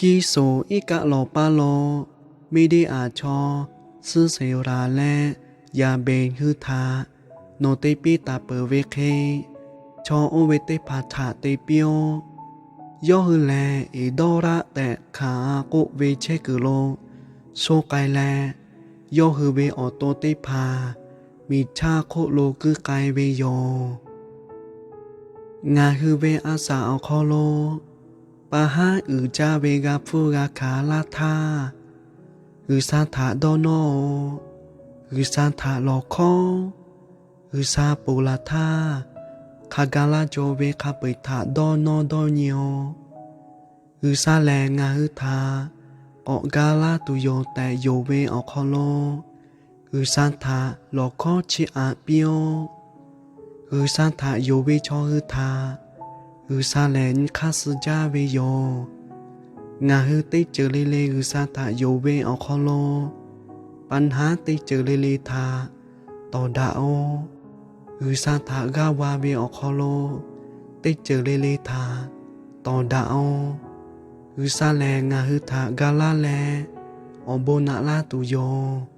Kiˇsuhˍ iˉ kaˆ lawˬ paˇ lo, Meˇdiˆaꞈ chaw Suˇseˍraˍ leh Yaˍbeˍ hui htaꞈ nawˬ te piˇ taˍ peuˬ ve hk'e, chaw oˇ ve teˇ hpaˍ htaꞈ te piˇ-oˆ. Yawˇ hui lehˬ, Eˍdawˇraˆ tehꞈ hkanˍ a k'oˆ ve chehˇ kuiˬ lo sho k'ai leh, yawˇ hui ve awˬ to teˇ hpaˍ miˬ chaˇ hk'oˆ lo kuiˉ k'ai ve yoˬ. Ngaˬ hui ve a saˍ awˬ hk'aw lo pa haˉ uiˍ jaˇ ve g'a hpfuhˇ g'a hkanˍ laˇ htaˇ, G'uiˬsha htaꞈ dawˇ nawˇ-oˬ. G'uiˬsha htaꞈ lawˬ hkawˉ. G'uiˬsha ponˬ laˬ htaˇ, hk'a ga laˇ cawˬ ve hk'a peu-eˬ htaꞈ dawˇ nawˇ dawˇ nyi-oˬ. G'uiˬsha lehˬ ngaˬ hui htaꞈ k'awꞈ ga laˇ tuˬ yoˬ tehꞈ yonˍ ve awˬ hk'aw lo, G'uiˬsha htaꞈ lawˬ hkawˉ chiˇ aꞈ piˇ-oˆ. G'uiˬsha htaꞈ yonˍ ve chaw hui htaꞈ G'uiˬsha lehˬ nyi hk'aˇ suh jaˇ ve yoˬ. Ngaˬ hui teˇ ceuˬ le le G'uiˬsha htaꞈ yonˍ ve awˬ hk'aw lo, pa haˉ teˇ ceuˬ le le htaꞈ tawˍ daꞈ-oˆ. G'uiˬsha htaꞈ g'aˇ va ve awˬ hk'aw lo, teˇ ceuˬ le le htaꞈ tawˍ daꞈ-oˆ. G'uiˬsha lehˬ ngaˬ hui htaꞈ ga laˇ leh, awˬ bon naꞈ laˇ tuˬ yoˬ.